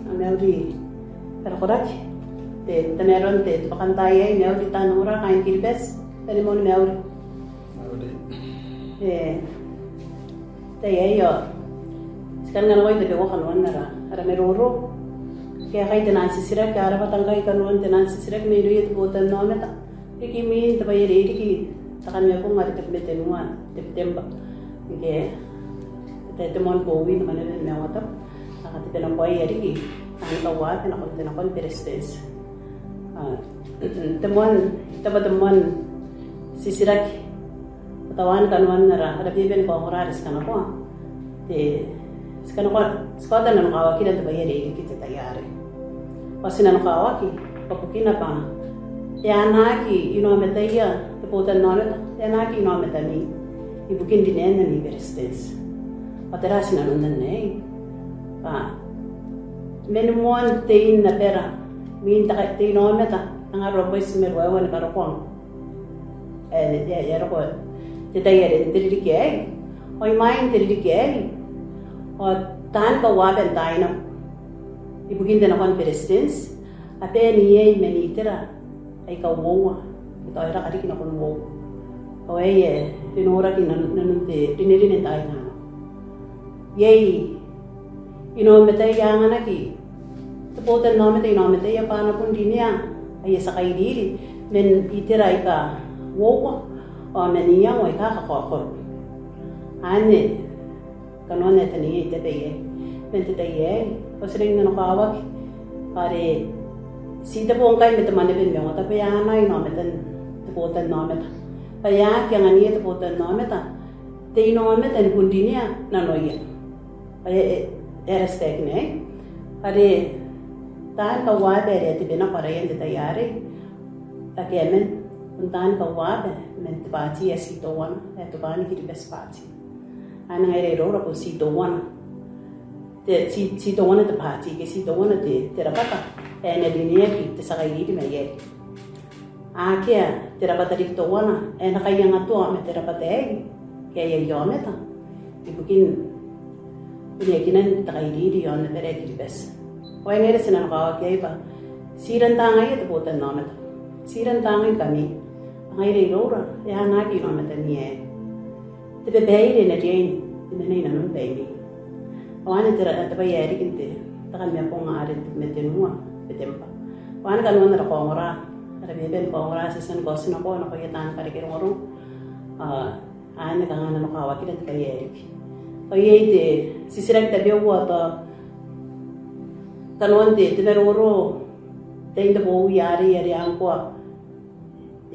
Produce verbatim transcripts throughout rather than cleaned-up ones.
A mauri, ara koraki. Te, tamaroan te, te bwakantaai aei, mauri taan ongora, kaain Kiribati, bane ni mauri. Mauri. E, tai aio, ti kan nako n tabeua kanoan ara, ara maroro. Ke a kai te naan titiraki, a rabwa ngkai kanoan te naan titiraki mairouia te botannaomata. Riki imwin te bwai are e riki, te kaanimaua are tebwi ma tenua Tebetemba. Ngke, te, te moan bowi n te Maneaba ni Maungatabu. Ake a tabenakoa ae riki, taan kauabe nakon te, nakon Beretitenti. A, te moan, te bwa te moan titiraki. Teuana kanoan ara, ara bebete ni kaongora are ti kanakoa. Te, ti kanakoa, ti kaota nanokawakira n te bwai are e riki te tai arei. Bwa ti nanokawaki, bwa bukina bwa e anaaki inaomataia te botannaomata, e anaaki inaomatami ibukin rinean ami Beretitenti. Bwa tera ae ti nanonna n aei? Bwa man moan tein abara, imwin te kai, te inaomata, tengaa ruabubua itibwi ma ruaiwa ni karokoa. E, e, e a roko te tai are n te ririki aei. Ao imwain te ririki aei, ao taan kauabe n taai nako ibukin te nakon Beretitenti, a bane iai man itera aika uoua, ke tao e raka riki nakon uoua. Ao aei e noraki nanon, nanon te rinerine n taai aika a nako. Iai inaomataia, anganaki te botannaomata inaomataia bwa a na bon rinea aia tia kairiri man itera aika uoua, ao man iango aika kakaokoro. Anne kanoan ae taneiai tabeia man te tai aei. Ao ti rang nanokawaki, are ti tebo ngkai ma te Maneaba ni Maungatabu, e anaa inaomatan te botannaomata. Bwa e aki anganiia te botannaomata te inaomata ni bon rinea nanoia. Ao e, e, e a restake nei. Are taan kauabe are a tebena koraia n te tai arei, ake a mena, bon taan kauabe man te baati ae ti teuana, ae Tobwaan Kiribati Baati. Anne ngaira iroura bon ti teuana. Te, ti, ti teuana te baati, ke ti teuana te, te rabwata ae e na rineaki te tia kairiri mai iai. Akea te rabwata riki teuana ae na kaiangatoa ma te rabwata aei, ke aia aomata, ibukin rineakinan te kairiri iaon abara ae Kiribati. Ao ae ngaira ti nanokawaki iai bwa ti rantangaia te botannaomata. Ti rantangai ngkami. Ngaira iroura, e anaaki inaomatami aei. Te babaire e na riai ni mena inanon baimi. Ao anne te ra-, te bwai ae riki n te, te kaanimaua are tebwi ma tenua Tebetemba. Ao anne kanoan ara kaongora, ara bebete ni kaongora, ti a tia ni kaotinakoa nakoia taan karekerongorongo. A, anne kanga nanokawakira n te bwai ae riki. Ao iai te titiraki tabeua tao kanoan te, te maroro, tein te bowi arei are ngkoa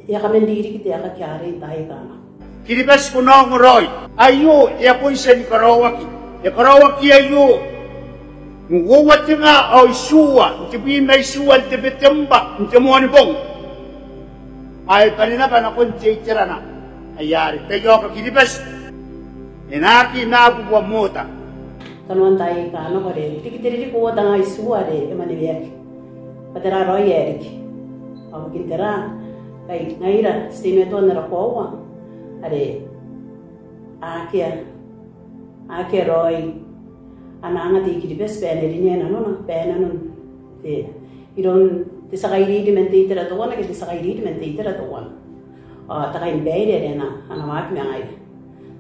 e a kaman ririki te aekaki arei n taai aika a nako. Kiribati, ko na ongoraoi. Aio e a bon tia ni karaoaki. E karaoaki aio n uoua tenga ao itiua, n tebwi ma itiua n Tebetemba, n te Moanibong. Ao e bane naba nakon te iterana ae are Taiaoka Kiribati. E na aki mabubua moota. Kanoan taai aika a nako are riki te ririki uoua tenga itiua are e mwaneweaki. Bwa tera raoi ae riki? Ao bukin tera ngkai ngaira ti teimatoa n ara koaua are akea, akea raoi ana anga te I-Kiribati bwa e na rinea nanona, bwa e nanon te, iroun te tia kairiri man te itera teuana ke te tia kairiri man te itera teuana. Ao te kainibaire are a na, a na waaki ma ngaia.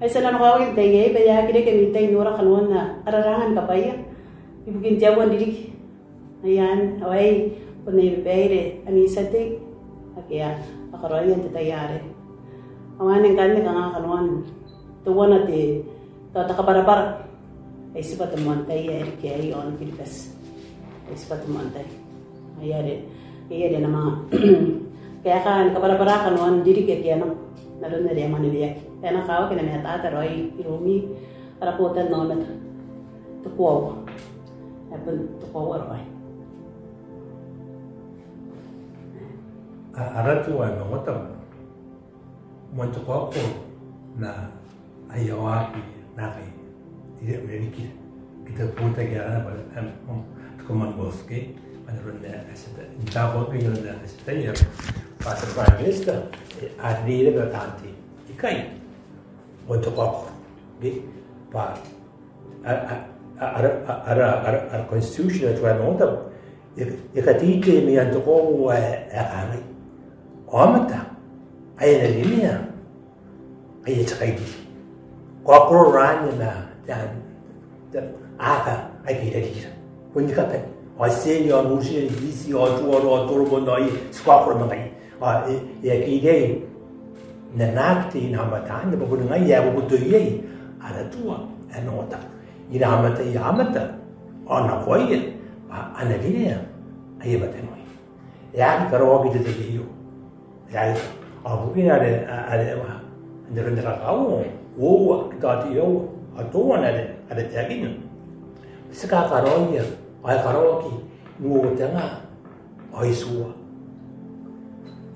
Ai ti a nanokawaki n te tai aei bwa e aki reke ami tai n nora kanoan ara anga ni kabwaia ibukin te aua n ririki. Ai anne, ao aei bon aia babaire ami tia tei ake a karaoia n te tai arei. Ao anne ngkanne kanga kanoan teuana te, tao te kabwarabwara. Ai tibwa te moan tai ae riki aei iaon Kiribati. Ai tibwa te moan tai. Ai are, ai are e na manga kaeka ni kabwarabwara kanoan ririki ake a nako n aron are e mwaneweaki. E na kakawaki, e na matata raoi iroumi ara botannaomata. Te koaua. E bon te koaua raoi. A, ara tua e mangota moan te koaua na aia waaki naakai irekereke ke te botaki ae arana bwa, am, am, te Commonwealth ke, n aron ae ti a tia n taku ke n aron ae ti a tia bwa te Prime Minister, e, a reirei bwa taan tei ikai. Moan te koaua ke, bwa a, a, ara, ara, ara, ara constitution, ara tua n ongotabu, e, e kateitei mai ian te koaua ae, ae kangai: Aomata ae e na rinea aia te kairiri. Ko a korora anne ma te, te, aka aika i rarikira. Bon ni kabane. Ao Tiaina, ao Nutiran, Biti, ao Tuvalu, ao Torobong, ao iai, ti kaokoro ma ngaia. Ao e, e aki riai n anaaki te inaomata anne, bwa boni ngaia ae boboto iai ara tua ae ongotabu. Inaomataia aomata, ao nakoaia, bwa a na rinea aia mataniwi. E aki karaoaki te tai aio. Ao bukina are, are, are, n te rongorongo ae uoua, uoua, ke tao te aua, ao teuana are, are taekinna. Ti kakaraoia, ao e karaoaki n uoua te nga ao itiua.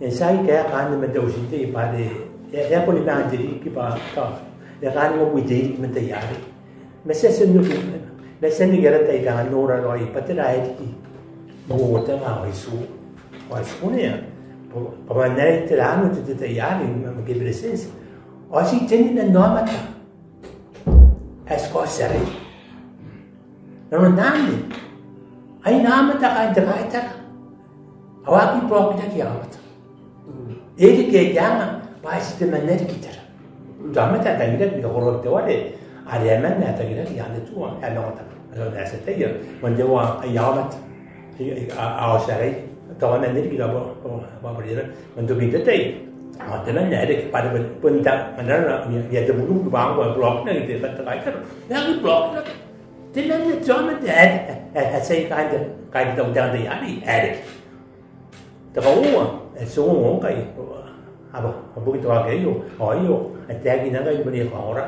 E tiaki kaekaan man te Auti n Tei bwa are, e, e a boni maan te ririki bwa, tao, e a kaan ngkoa te ririki man te tai arei. Ma ti a tia n roko, ma ti a tia n roko ara tai n anga n nora raoi bwa tera ae riki n uoua te nga ao itiua. Ao ti kunea bwa, bwa man aei tera anne te, te tai arei, ma, ma ke beretitenti. Ao ti teniman aomata ae ti kaotiarai. Nanona anne, ai aomata kaain te kaitara ao a aki blokiraki aomata. E riki aia anga bwa ai ti temanna riki tera. Tao aomata ae tangiraki ni kakoroaki teuare are a manga tangiraki iaan te tua ae ongotabu. Ao n ae ti ataia, man te ua aia aomata, ai, ai, a, a oti arai, tao a manga riki tao bwa, bwa, bwa, bwa, man tokin te tai, ao temanna e reke bwa are bon, bon tao, man aron, ia, ia te bukibuki bwa ngkoa e blokiraki te, te kaitara. E aki blokiraki. Temanna te aomata ae, ae, ae, ae tia kaain te, kaain te tautaeka n te tai arei, e reke. Te kauoua, e, ti ongo ngkai, a bwa, a bukin te waaki aio, ao aio, e taekinna ngkai ni bane ni kaongora.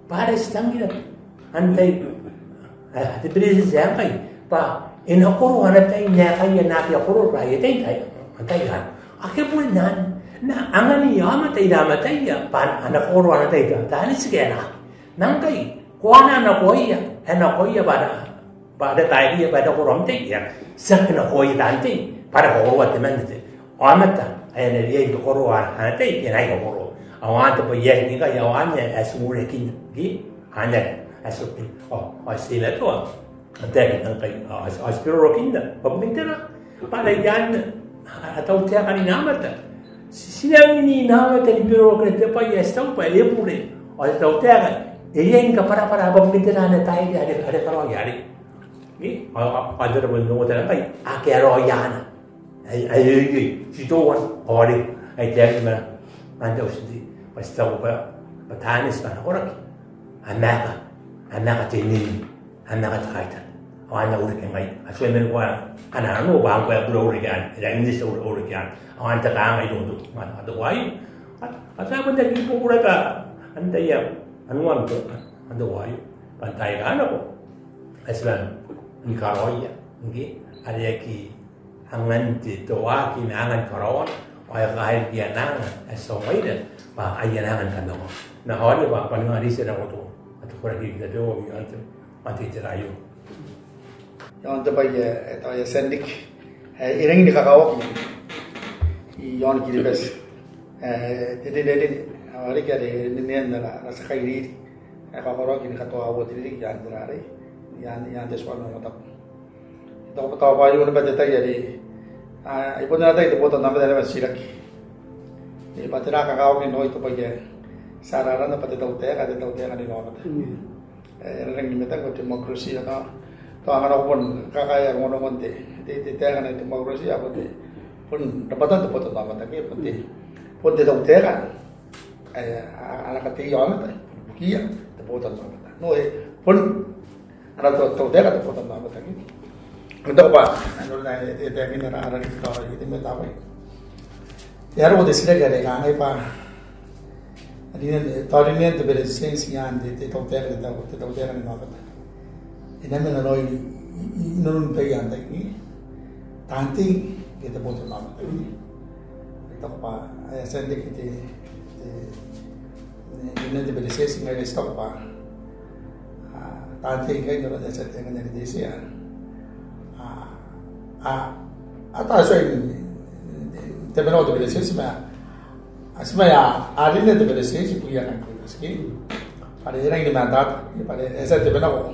Bwa are ti tangira, antai, e, te beretitenti ae ngkai, bwa e na koro ana tai n aekaia naake a korora aia tai, tai, antai anne. Ake bon anne, n anganai aomata inaomataia, bwa a na koro ana tai, tai, taani ti kaenaaki. Ma ngkai, ko a na nakoia, e nakoia bwa a na bwa are baireia bwa e na koro am tai, e a, tiaki nakoia taan tai, bwa are kakoroa temanna te aomata ae e na riai ni kakoroa ana tai, e na aki kakoroa. Ao anne te bwai ae riki ngkai, ao anne ae ti uringa, ke? Anne ae ti uringa. Ao, ao ti teimatoa n taekinna ngkai, ao, ao ti berorokinna. Bwa bukin tera? Bwa are iaan ara tautaeka n inaomata. Ti, ti nangi n inaomata ni berorokina te bwai ae ti taku bwa e bure. Ao te tautaeka e riai ni kabwarabwara bwa bukin tera ana baire are, are karaoia arei. Ke? Ao, ao, ao tera bon ongo tera ngkai, ake a raoi iaan. Ai, ai, ai, ai, ti teuana, ao are, ai taekinna man te Auti n Tei. Bwa ti taku bwa, bwa taani ti bwa nakoraki. A maeka, a maeka te nene. A maeka te kaitara. Ao a na uringa ngkai. A tuai man ngkoa, a na nano bwa ngkoa e bure uringa anne. E rangi n eti uringa anne. Ao anne te kangai n ongo, ma, ma te koaua. A, a taku bwa n aki bubura bwa, antai ae, a nang, ma te koaua. Bwa n taai aika nako, a ti bwa ni karaoia, ngke, are aki angan te, te waaki ma angan karaoana, ao e kairiki ana anga, ae ti ongo ngaira, bwa ai ana anga ni kamangao. Ma ao are bwa, bwa n ngae are ti a nako to, a te koraki riki tabeua, ao n te, ao n te itera aio. Iaon te bwai ae, e, tao e a tia n riki, e, e rangi ni kakawaki i aon Kiribati. E, te, te, te, te, ao riki are, e, n, n, n, ara, ara tia kairiri. E kakoroaki ni katoa au te ririki iaan te rarei, iaan, iaan te tua n ongotabu. Tao, tao bwa aio naba te tai are, a, ai bon ana tai te botannaomata are e na titiraki. E, bwa tera kakawaki raoi te bwai ae ti a arana bwa te tautaeka, te tautaeka n inaomata. Mm. E, e rangi ni matang bwa te democracy, tao, tao anga nako bon kakaea rongorongon te, te, te taeka n democracy, ao bon te, bon rabwatan te botannaomata ke, bon te, bon te tautaeka. E, a, a na kateia aomata, ibukia te botannaomata. No, e, bon, ara tau, tautaeka te botannaomata ke. N taku bwa, a nora, e, e, taekin ara, ara riki tao, e, te meta bwai. E a roko te titiraki are kangai bwa, rinean, tao rinean te beretitenti iaan te, te tautaeka, te tau, te tautaeka n inaomata. E na mena raoi i, i, i, inanon baia n tai, taan tei ke te botannaomata. N taku bwa, e, e a tia n reke te, te, e, rinean te beretitenti ngaira ti taku bwa, a, taan tei ngkai n aron ae e a tia n taekinna te tia. A, a, a tao e tuai n temanna te beretitenti ma, a, ti ma, a, a rinea te beretitenti ibukia kaain Kiribati ke. Bwa are e rangi ni matata, bwa are e a tia n temanna ko.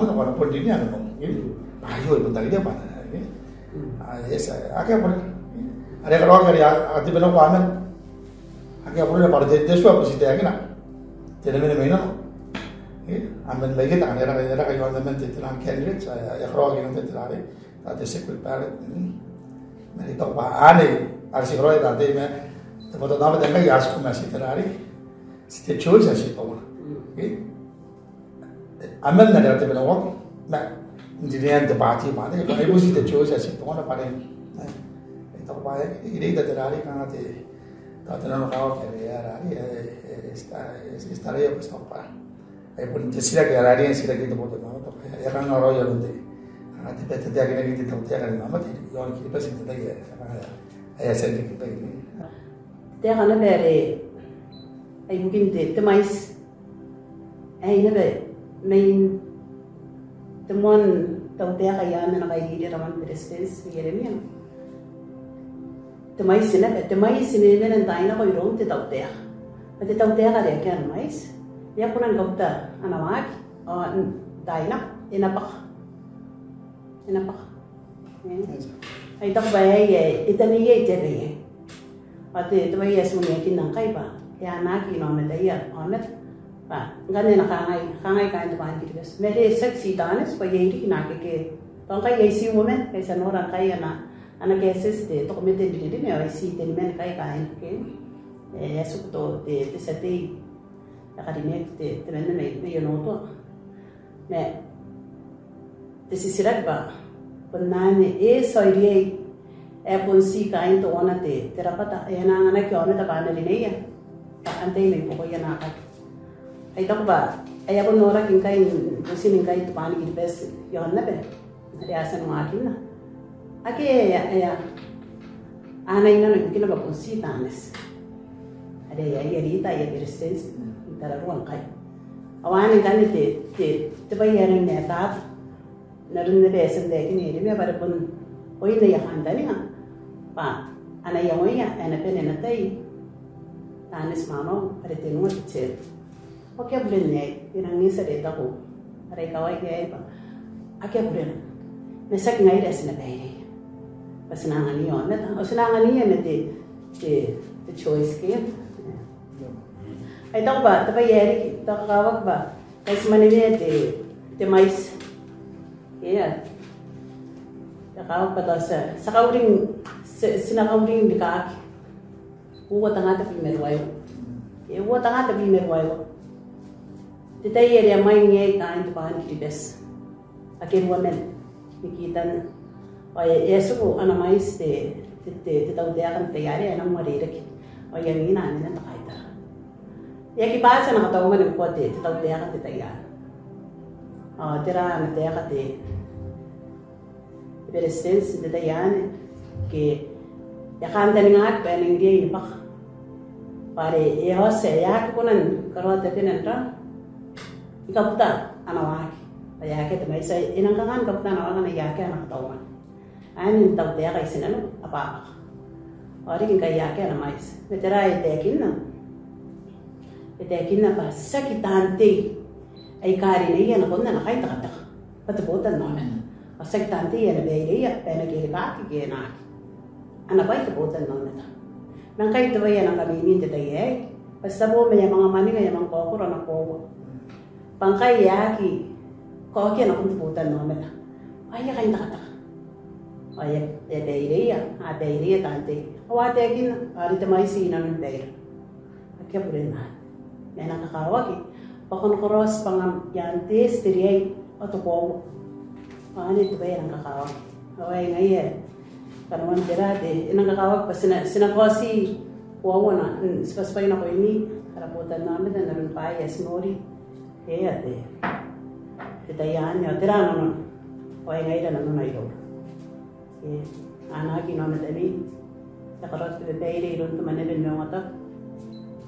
aomata, ko na bon rinea nanom. Bwa aio e bon tangiria bwa e na, e. A, yes, a, akea bure. Are e karaoaki are a, a tibena ko amen. Akea bure bwa te, te tua bwa ti taekina. Te name mai nano. E, amen mai keta, are e raka, e raka iaon amen te, te nang candidate, a, e karaoaki n te, te rare. Tao te secret ballot, mm. Ma I taku bwa anne, are ti karaoia tao te, ma te botanaomata ngkai a tiku ma ti te rare. Ti te choice ae ti tongona. Mm. Okay? Amen are a tibena waaki, ma n rinean te party bwa anne, ai bon ti te choice ae ti tongona bwa anne. E, I taku bwa e, e reita te rare kanga te, tao te nanokawaki are e a rare, e, e, e, ti ta, e, e, ti taraia bwa ti taku bwa ai bon te titiraki are e riai n titiraki te botanaomata. E a kanga raoi aron te, a, te, te, te, te, te tautaeka ni maate iaon Kiribati n te tai ae, a, a tia n riki ikai. Te taeka naba are, ai bukin te, te mwaiti. Ae naba, mai n te moan tautaeka ae a mena kairiri raman Beretitenti Ieremia. Te mwaiti naba, te mwaiti e mena n taai nako iroun te tautaeka. Ma te tautaeka are akea ana mwaiti, e a kona ni kabuta ana waaki, ao n taai nako, e na bwaka. E na bwaka. E. Yes. Ai taku bwa e, e, e taneiai te bwai aei. Ao te, te bwai ae ti uneakina ngkai bwa e anaaki inaomataia aomata. Bwa ngkana e na kangai, kangai kaain te bwai ni Kiribati. Ma are tiaki ti Taneti bwa iai riki naake ke. Bwa ngkai ai ti uoman, ngkai ti a nora ngkai ana, ana kaetieti te, te komete n rinerine, ao ai ti teniman ngkai kaain ke. E, e a tiku tao te, te tia tei ae karineaki te, temanna mai, mai Onotoa. Ma te titiraki bwa bon anne e tao riai ae bon ti kaain teuana te, te rabwata ae a na anganaki aomata bwa a na rineia bwa antai mai buakoia naakaki. Ai taku bwa ae a bon noraki ngkai n butini ngkai te bwai ni Kiribati iaon aba are a tia n waakinna. Akea ae a, ae a, a na inano ibukina bwa bon ti Taneti. Are aia, aia rita, aia beretitenti n tararua ngkai. Ao anne ngkanne te, te, te bwai ae rangi n aetaata n aron naba ae e tia n taekina Ieremia bwa are bon oin aia kantaninga bwa a na iangoia ae e na bane ana tai Taneti Maamau are tenua te term. Ao akea buren aei, e rangi n eti are e taku ara ikawai aei bwa akea burena. Ma tiaki ngaira ae ti na baireia bwa ti na anganiia aomata, ao ti na anganiia ma te, te, te choice ke. Ai taku bwa te bwai ae riki, tao kakawaki bwa ngkai ti mwanemwea te, te mwaiti. Eng. Kakawaki bwa tao ti a, ti a kauring, ti, ti na kauring rikaaki. Uoua tenga tabwi ma ruaiwa. E, uoua tenga tabwi ma ruaiwa. Te tai are a mwaing iai kaain te bwai ni Kiribati. Ake ruaman ni kitanna. Ao e, e a tiku ana mwaiti te, te, te, te tautaeka n te tai arei, e nang uarereke. Ao e angiia anne te kaitara. E aki bati ana kataumwane ngkoa te, te tautaeka n te tai anne. Ao tera ana taeka te, te beretitenti n te tai anne, ke e a kantaningaki bwa e nang riai ni bwaka. Bwa are e a oti ae e aki kona ni karaoa tabena n ra, ni kabuta ana waaki. Ao e akea te mwaiti, e nang kanga ni kabuta ana waaki ngkana e akea ana kataumwane. Anne n tautaeka i tinaniku, abwabwaka. Ao riki ngkai e akea ana mwaiti. Ma tera ae e taekinna? E taekinna bwa tiaki taan tei aika rineia nakon ana kai n tekateka bwa te botannaomata. Ao tiaki taan tei ae na baireia bwa e na kerikaaki ke e na aki. Ana bwai te botannaomata. Ma ngkai te bwai ae nang kamimi n te tai aei, bwa ti a bo ma e a manga mwaninga, e a manga kaokoro ana koaua. Bwa ngkai e aki kaokia nakon te botannaomata bwaai aika n tekateka. Ao e a, e a baireia, a baireia taan tei. Ao a taekinna, are te mwaiti i nanoni baira. Akea buren anne. Ma e nang kakawaki bwa ko na karaoi tibwangam i aan te eti, te riai ao te koaua. Ao anne te bwai ae nang kakawaki. Ao ae ngaia, kanoan tera te, e nang kakawaki bwa ti na, ti na kaoti koauana, mm, tibwatibwai nakoimi ara botannaomata n aron bwaai ae ti nori. Eng, te, te tai anne, ao tera nanona? Ao e ngaira nanona iroura. E, anaaki inaomatami, e karaoa te babaire iroun te Mwaneaba ni Maungatabu.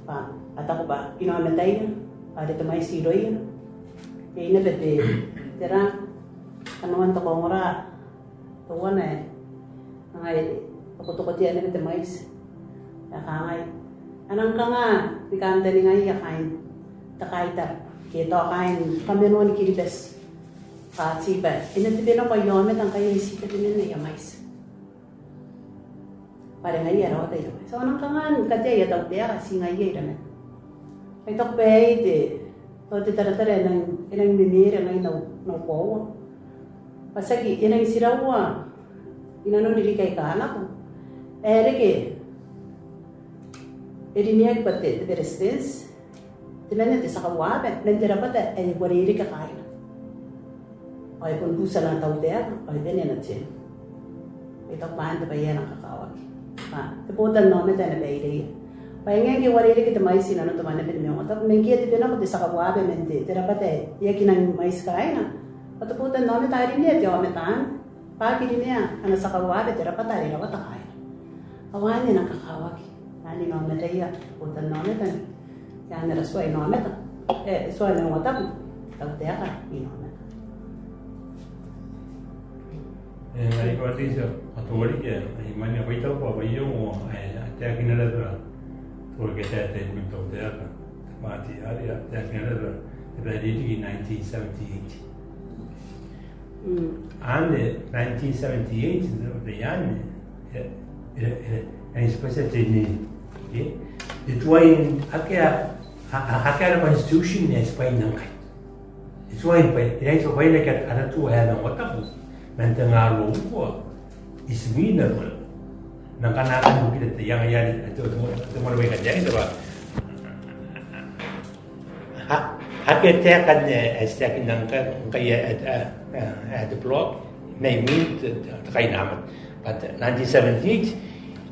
Bwa a taku bwa inaomataia, are te mwaiti irouia. E, e na bati, tera, kanoan te kaongora, teuana ae ngai tokotokotia naba te mwaiti. E kangai, a nang kanga ni kantaningaia kaain te kaitara ke tao kaain kamanoan Kiribati bwa ti bwa e na tabe nako aia aomata ngkai a tia tabeman aia mwaiti. Bwa are ngaia e rawata aia mwaiti. Ao a nang kanga ni katea aia tautaeka ti ngaia iraman. Ai taku bwa aei te, tao te taratara ae nang, e nang memere ngai n au, n au koaua. Bwa tiaki e nang tiraua i nanoni riki aika a nako ae reke e rineaki bwa te, te beretitenti, temanna te tia kauaba man te rabwata ae e uarereke kaaina. Ao e bon butia ana tautaeka ao e bane ana term. Ai taku bwa anne te bwai ae nang kakawaki. Bwa te botannaomata ae na baireia. Bwa e ngae ngke e uarereke te mwaiti i nanon te Mwaneaba ni Maungatabu, ma ngke e tabe nako te tia kauaba man te, te rabwata ae e aki nang mwaiti kaaina, bwa te botannaomata a rinea te aomata anne. Bwa a aki rinea ana tia kauaba te rabwata are e rawata kaaina. Ao anne e nang kakawaki. Anne inaomataia botannaomata n te, ana tua inaomata. E, tua inaomata. Tautaeka inaomata. E, ai ko a tia, a tia riki, ai mani a bwai tau bwa bwa io, e, a taekina naba. Tao ke te, te, te tautaeka. Te mwaiti are a taekina naba. Te bwai riki nineteen seventy-eight. Mm. Anne nineteen seventy-eight, te bwai anne, e, e, e, e, special te ni, e, e tuai akea, a, a, akea ara constitution ae tibwain ngkai. E tuai bwa, e, e tuai bwa e na akea ara tua ae Maungatabu man tengaa ruaiwa itibwi ma ruaiwa. Ma ngkana a kan bukira te iango are, e, te, te, te, te, te, te, te, te, te, A, akea taekan, e, ae ti taekinna ngkai, ngkai, e, e, e, e, te block, mai mwin te, te, te kainamata. Bwa nineteen seventy-eight,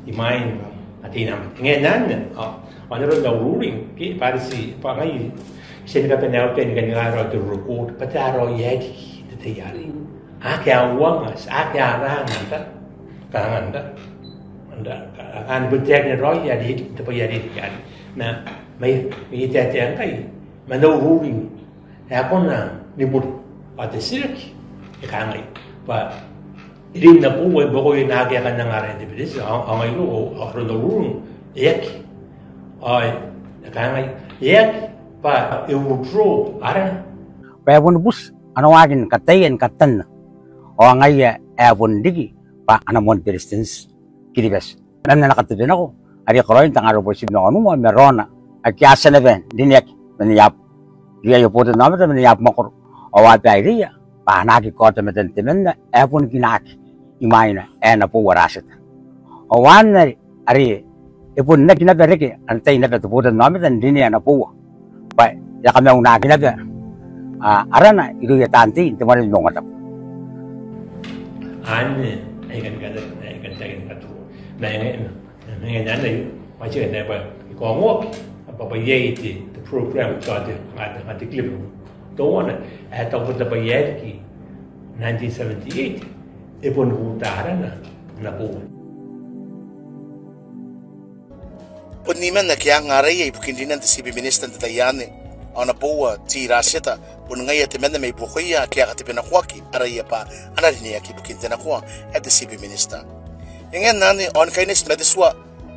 imwain, a, te inamata. Ngaia anne, a, ao n aron au ruling, ke, bwa are ti, bwa ngai, ti na kabanea au bwai ni kani karaoa te record, bwa tera ae riki n te tai arei. Akea uanga, akea ranga, n te, kanga n te, n te, kanga n te, bon taekina raoi are, te bwai are, are. Ma, ma I, ma I taetae ngkai, man au ruling, e a kona ni bure. Bwa te titiraki, e kangai. Bwa, e rin naba bwa, bwa ko na akea kanga n ara independence, ao, ao ngai irou, ao, ao aron au ruling, e aki. Ao, e kangai, e aki, bwa, e withdraw, arana. Bwa e boni buti, ana waaki ni kataia ni katanna. Ao ngaia, e a bon riki, bwa ana moan beretitenti, Kiribati. Man ana katabe nako, are karaoan tengaa ruaiwa itibwi ma onoua, ma raona, ake a tia naba n rineaki, man aia, irouia aia botannaomata, man aia abamwakoro. Ao a baireia, bwa a na aki kaota matan temanna, ae bon kinaaki, imwaina, ae e na boua Raseta. Ao anne are, are, e bon aki naba reke, ana tai naba te botannaomata, n rinea ana boua. Bwa, e a kamaunaki naba, a, arana, irouia taan tei, n te Mwaneaba ni Maungatabu. Anne, ai kan kata, ai kan taekin katuruan. Ma e ngae, e ngae n anne, ma ti kan taekinna bwa e kaongoaki bwa, bwa iai te, te program, tao te, te, te clip. Teuana, e taku bwa iai riki nineteen seventy-eight, e bon buta arana Naboa. Bon niman ake a anga araia ibukin rinan te Chief Minister n te tai anne, ao Naboa T. Rasieta bon ngaia temanna mai buakoia ake a katebenakoaki araia bwa a na rineaki ibukin te nakoa ae te Chief Minister. E ngae n anne ao ni kaineti ma te tua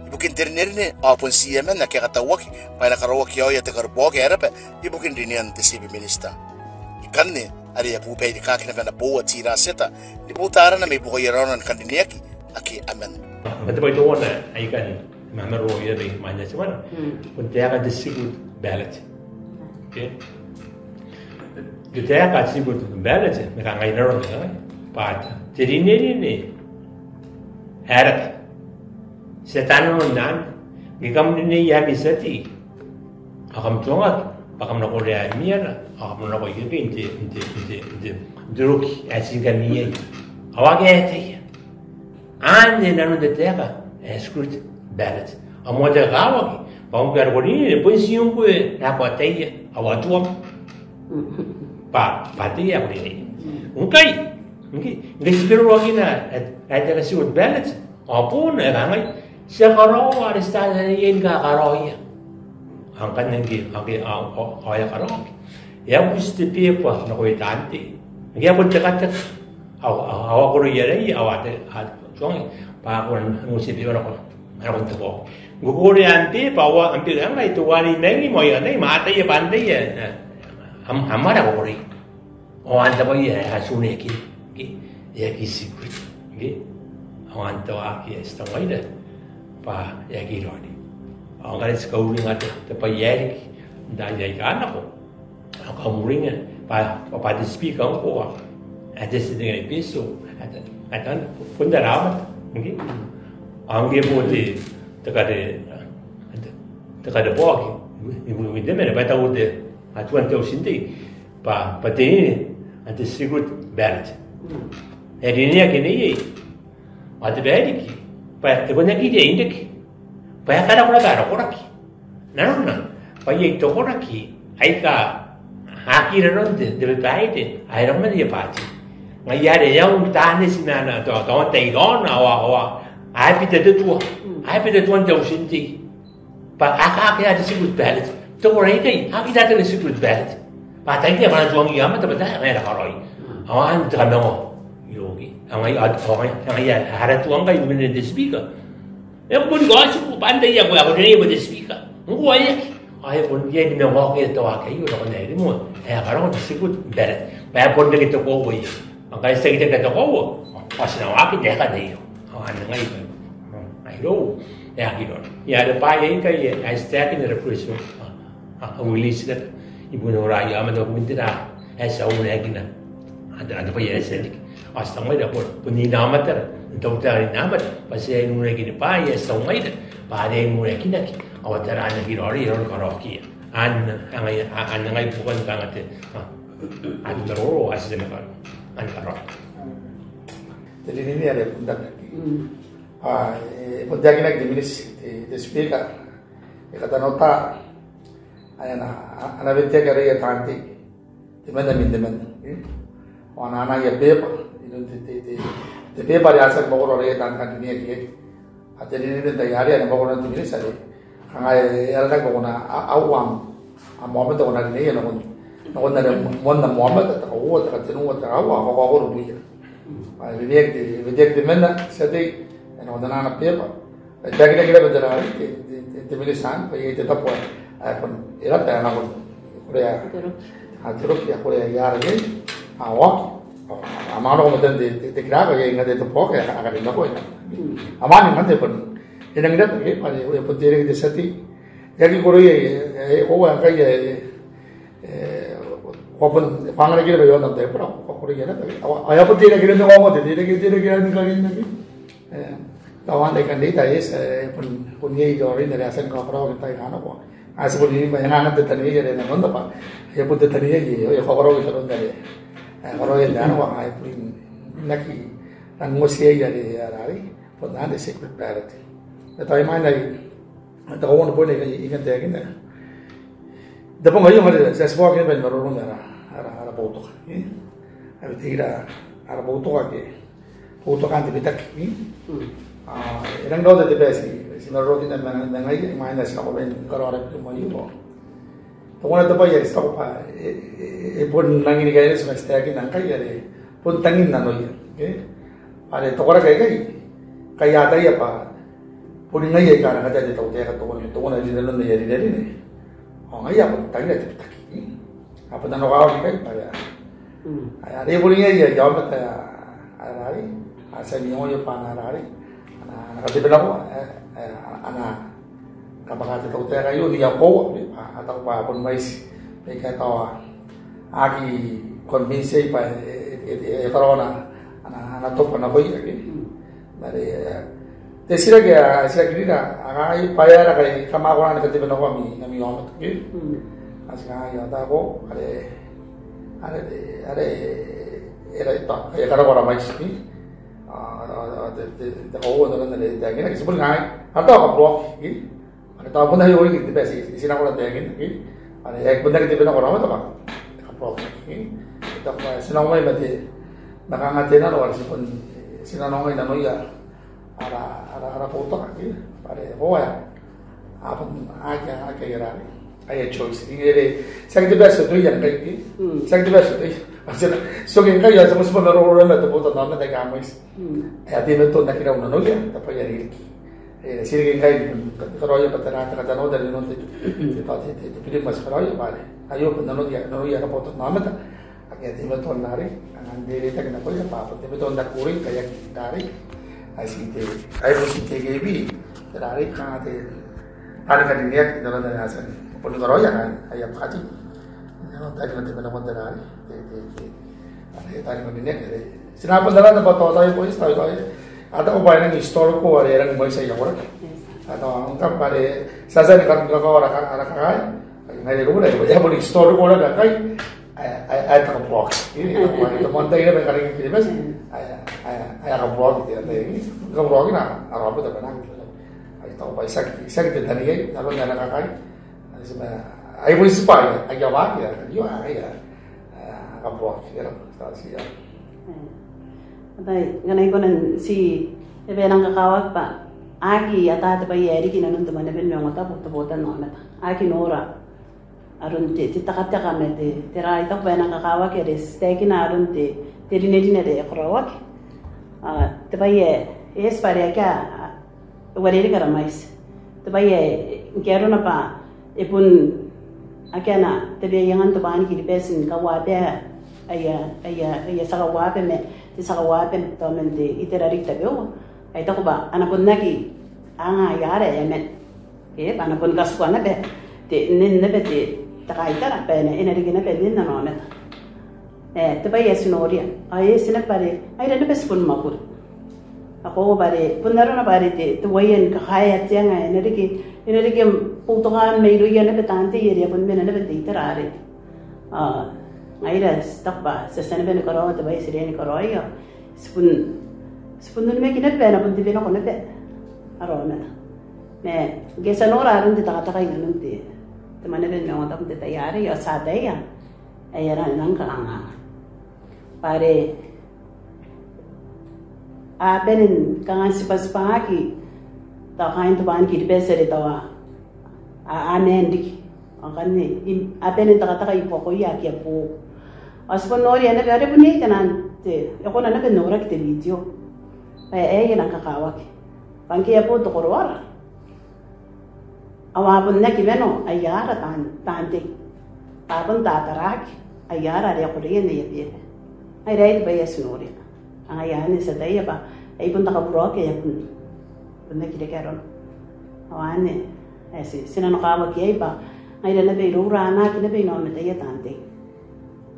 ibukin te rinerine, ao bon tiaman ake a katauaki bwa e na karaoaki aoia te karabwaki ae raba ibukin rinan te Chief Minister. Ikanne are e a bubairikaki naba Naboa T. Rasieta ni buta arana mai buakoia raona ni kan rineaki ake a mena. Ma te bwai teuana ae I kan mamaroa iai mai mwaina temanna, mm, bon te taeka te secret ballot. Okay? Te taeka te secret ballot, ma kanga i nanon te, bwa te rinerine ae raba, ti a tia n noria ngke kam rineia ami tia tei, ao kam tuangaki bwa kam na korea ami ara, ao kam na nako ikai n te, n te, n te, n te, n te roki ae ti ngkami iai. Ao akea ae ataia. Anne nanon te taeka ae secret ballot. Ao moan te kakawaki bwa ngkoe are ko rinea, bon ti ngkoe ae ko ataia ao a tuangai bwa, bwa ataia ae ko rinea. Ngkai, ngke, ngke ti beroroakina ae, ae taeka secret ballot, ao bon ae kangai, ti a karaoa are ti taetae iai ni kakaraoia. Ao ngkanne ngke, ao ngke, ao, ao, ao e a karaoaki, e a buti te beba nakoia taan tei. Ngke e a bon tekateka, ao, ao, ao a koroia araia, ao a te, a tuangai bwa a kona n uti te beba nako, nakon te kaoki. Ngke ko korea am beba, ao am beba ngkai teuare I mangim ao I ataia bwa antai ae, e, am, am ara ae ko korea. Ao anne te bwai ae a tuneaki, ke, e aki secret, ke. Ao anne te waaki ae ti taku ngaira bwa e aki raoiroi. Ao ngkana ti kauringa te, te bwai ae riki n taai aika nako, ao kam uringa bwa, bwa te Speaker ngkoa ae te tia tei ngkai Betio, ae te, ae te, bon te aomata, ke. Ao ngke bon te, te kare, te, te karabwaki ibukin te mwane bwa e taku te Atuan te Auti n Tei bwa, bwa te rinerine ae te secret ballot. E rineaki neiei, ao te bwai ae riki bwa e bon aki riai n reke bwa e karako naba ara koraki. Nanona bwa iai te koraki aika a aki iranon te, te beba aei, ae e roko man aia bwaati. Ngaia are e a un taneti ma ana, tao, tao n tai raona, ao, ao a bita te tua, a bita tuan te Auti n Tei. Bwa a kakeaa te secret ballot. Te koraki aikai a aki taetae te secret ballot bwa a taekinna bwa a na tuangiia aomata bwa tera ae a na karaoi. Ao anne te kamangao irouia. Ao ngaia, ao ngaia, ao ngaia ara tua ngkai ibukin te Speaker. E a bon kaotioti bwa antai ae ko, ae ko rineia bwa te Speaker. Ngkoa e aki. Ao e bon riai ni manga oki te waaki aio nakon ae rimoa ae a karaoa te secret ballot. Bwa e bon reke te koaua iai. Ao ngkai ti aki reke te koaua, ao ti na waaki n aekan aio. Ao anne ngai bwa, ao irou e aki raoiroi. Ngaia are bwaai aikai ae ti taekina are Betio, a, a, a wiliti naba ibukin noraia aomata ibukin tera ae ti a unaakina. Ao te, ao te bwai ae ti a riki, ao ti taku ngaira bon, bon inaomatara n tautaeka n inaomata bwa ti a unaakina bwaai ae ti taku ngaira bwa a riai n unaakinaki, ao tera ae aki raoiroi aron karaoakia. Anne, anne ngai, a, anne ngai bukin kanga te, a, anne te maroro ae ti a tia ni karaoa. Anne karaoa. Te rinerine are bon taekinaki. Mm. A, e, bon taekinaki te miniti, te, te Speaker. E katanoata ae a na, a, a na weteaki araia taan tei temanna man temanna, e? Ao a na anaia beba iroun te, te, te, te beba are a tia ni mwakoro araia taan kan rineaki iai. Ao te rinerine n tai arei ae e na mwakoro n te miniti are kanga e aranaki bwa ko na, a, aua am, am aomata ae ko na rineia nakon, nakon are moan am aomata, te kauoua, te katenua, te kaaua, ao kaokoro ibukiia. Ao e rineaki te, e rineaki temanna tia tei ae e na nakon ana beba. E taekinaki naba n te rarei te, te, te, te miniti anne bwa iai te tabo ae, ae bon e rata ae a nako n korea, a, te roki ae korea aia ara iai, a, oki. A manga nako matan te, te, te kiraka ae e ngae te tabo ae a, a karin nako e na, a manga ni ngae te bon e nangi rata ke bwa are e bon teirake te tia tei. E aki koroia, e, e, e koaua ngkai e, e, ko a bon, ko anganaki naba i aon am taibora, ko a koroia naba ke. Ao, ao e a bon teirake naba, ko a bon teirake, teirake ni karin naba. E, tao antai aika n reita, e, e, bon, bon iai raoiroin are a tia ni kakaraoaki n taai aika nako. Ao ti bon rimwin, e nga angan te taniwai are e na nonda bwa e bon te taniwai ae e kakaraoaki n aron are, e, karaoia n taai nako, ao e bon aki, Nang uotia are, are, are, bon ana te secret ballot. Te tai mai nai, te kauoua ni bwai ae I kan, I kan taekinna. Te bong aio ngkai, ti a tibwa kene bwai ni maroro ma ara, ara, ara boutoka. Eh? Ai te ira, ara boutoka ke, boutokaan te bitaki. Eh? Mm. Ah, e nang roko te bwai ae ti, ti marorokinna ma, ma ngaia, mai nai ti na kona ni karaoa te bong aio. Teuana te bwai ae ti taku bwa, e, e, e, e bon rangi ni kaineti ma ti taekinna ngkai are, bon tangin nanoia, ke? Are te koraki aikai, ngkai a ataia bwa, bon ngaia aika a na katea te tautaeka teuana, teuana rinanon aia rinerine. Ao ngaia bon tangina te bitaki, ke? A bon nanokawaki ngkai, bwa are, mm, are, are bon ngaia aia aomata, are, are, a tia n iangoia bwa ana, are, are, ana, ana katebenakoa, eh, eh, ana, kabwaka te tautaeka aio n aia koaua, a, a taku bwa bon mwaiti, baika tao a aki convince bwa e, e, e, e karaoa ana, ana, ana tobwa nakoia, ke? Mm. Ma are, eh, te titiraki, a, titiraki rira, a kangai bwa e aera ngkai kam a kona ni katebenakoa ami, ami aomata, ke? Mm. A ti kangai, a taku, are, are, are, e, e, e, e karaoa ara mwaiti, ke? A, a, a, te, te, te kauoua n aron are e taekinaki, ti bon kangai, a tao kabwaroaki, ke? Are tao bon aio riki te bwai ae ti, ti na kona n taekinna, ke? Are e aki bon aki tebenako ara aomata bwa, kabwaroaki, ke? Tao bwa ti na omai ma te, ma kanga te nano are ti bon, ti na nongai nanoia, ara, ara, ara boutoka, ke? Are, koaua, a bon, aki, aki, aki, are, are. Aia choice. Ngke are, tiaki te bwai ae ti otoia ngkai, ke? Mm. Tiaki te bwai ae ti otoia. Ti na, ti oki ngkai, ti a motibwa maroro ma te botannaomata aika a mwaiti. Mm. Ae a teimatoa n aki rau nanoia, te bwai ae riki. E, ti riki ngkai, karaoia bwa tera, te katanoata rinanon te, te, te, te, te birim ae ti karaoia bwa are. Aio bwa nanoia, nanoia ara botannaomata. Ake a teimatoa n are, a nang reireitaki nakoia bwa, bwa teimatoa n aki kukurei, ngkai aki are. Ai ti te, ai bon ti te kebi, tera are, kanga te, are karineaki, n aron are a tia n, bon karaoia, kanga, aia bwati. N aron are, te, te, te, are, are, are, are, ti na bon tara, tao, tao, tao, tao, a taku bwa e nang historical, are, e nang mwaiti aia koraki. Yes. A tao, ngkam bwa are, ti a tia ni karaoa ara, ara kakaea. Ngaira iroura, e a bon historical naba ngkai, ae, ae, ae te kabwaroaki. Te moan tai naba ni kareke Kiribati, ae, ae, ae kabwaroaki te, te, kabwaroaki naba, ara boutoka naba. Ai tao bwa tiaki, tiaki te tanikai, n aron ana kakae. Ai ti ma, ai bon tibwa, aia waaki, ae, aio, ae, ae, kabwaroaki, e raba, tao ti a. Mm. Ataei, ngkana I kona n ti, e bwa e nang kakawaki bwa, aki ata te bwai ae riki inanon te Mwaneaba ni Maungatabu, te botannaomata. Aki nora aron te, te tekateka ma te, tera ae I taku bwa e nang kakawaki are ti taekina aron te, te rinerine are e karaoaki. A, te bwai ae, e eti bwa are akea, a, e uarereke ara mwaiti. Te bwai ae, ngke arona bwa, e bon, akea ana, te bwai ae angan te bwaan Kiribati ni kauaba, aia, aia, aia tia kauaba ma, te tia kauaba, tao man te, itera riki tabeua. Ai taku bwa, a na bon aki, anga aia ara ae man. Ke, bwa a na bon katikua naba, te, nnen naba te, te kaitara, bwa e na, e na riki naba nnen ana aomata. E, te bwai ae ti noria, ao e eti naba are, ngaira naba ti bon mwakuri. Ao bwa are, bon arona bwa are te, te uaia ni kakaea te anga, e na riki, e na riki boutokaan mairouia naba taan tei, are a bon mena naba n te itera are. Ao, ngaira, ti taku bwa, ti a tia naba ni karaoa, te bwai ae ti riai ni karaoia. Ti bon, ti bon onimakina naba, e na bon tebenako naba. Ara aomata. Ma, ngke ti a nora aron te tekateka inanon te, te Mwaneaba ni Maungatabu n te tai arei, ao ti ataia. Ae e rang, e rang kanganga. Bwa are, a bane ni kanga n tibwatibwaki, tao kaain te bwaan Kiribati are tao a, a, a maan riki. Ao ngkanne, a bane n tekateka i buakoia ake a boo. Ao ti bon noria naba, are bon iai te nang te, e kona naba n noraki te video. Ae, ae e nang kakawaki. Bwa ngke e a boo te koroara. Ao a bon aki mano aia ara taan, taan tei. Bwa a bon tataraki aia ara are a koreia n aia beba. Ngaira aei te bwai ae ti noria. Ao ngaia anne ti ataia bwa, ai bon te kabwaroaki ae bon, bon aki reke arona. Ao anne, ae ti, ti nanokawaki iai bwa, ngaira naba iroura a na aki naba inaomataia taan tei.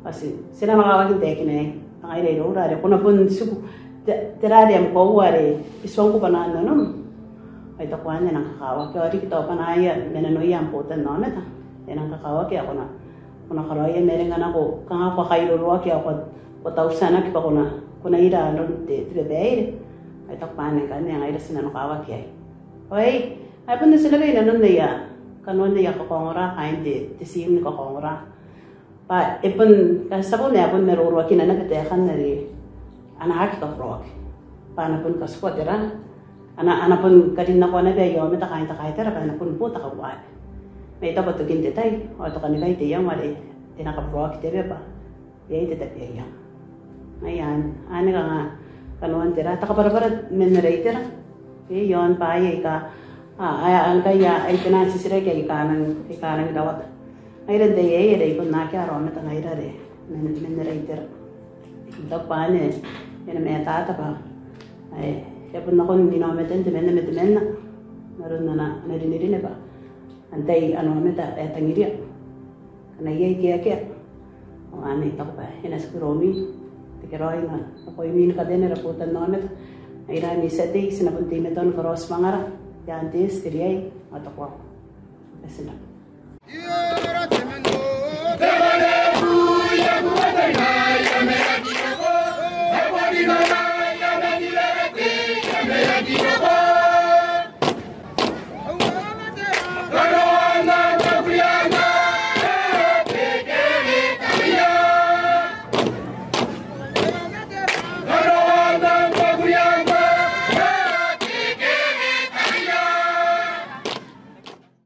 Ao ti, ti nanokawaki n taekina iai, ao ngaira iroura are ko na bon tiku, te, tera are am koaua are, e tuangko bwanaan nanom. Ao I taku anne e nang kakawaki, ao riki tao bwanaaia, ma nanoia am botannaomata. E nang kakawaki, ao ko na, ko na karaoia, ma are ngkana ko, kanga ko a kairoroaki, ao ko, ko tautianaki bwa ko na, Ko na ira nanon te, te babaire. Ao I taku bwa anne ngkanne ngaira ti nanokawaki iai. Ao e, ai bon ti naba i nanon aia, kanoan aia kakaongora kaain te, te tiim ni kakaongora. Bwa e bon, ka ti a bon, e a bon maroroakina naba taekan are a na aki kabwaroaki. Bwa a na bon katikua te ra. A na, a na bon karinnakoa naba aia aomata kaain te kaitara bwa a na bon bo te kauabe. Ma I taku bwa tokin te tai, ao te kanikai te iango are e na kabwaroaki te beba. Iai te tabeaianga. Ngaia anne, anne kanga kanoan te ra, te kabwarabwara man ara itera. Iai aon bwaai aika, a, a, ngkai a, ai te nang titiraki aika a nang, aika a nang rawata. Ngaia are n te tai aei, are I bon akea ara aomata ngaira are man, man ara itera. I taku bwa anne e na matata bwa, e, e a bon nakon inaomatan temanna ma temanna n aron ana, ana rinerine bwa antai ana aomata ae e tangiria. Ngkana iai keakea, ao anne I taku bwa e na tiku iroumi te keraoi nakoimi ni kabane ara botannaomata. Ngaira ami tia tei, ti na bon teimatoa ni karaoa tibwangara i aan te eti, te riai ao te koaua. Bati n rabwa.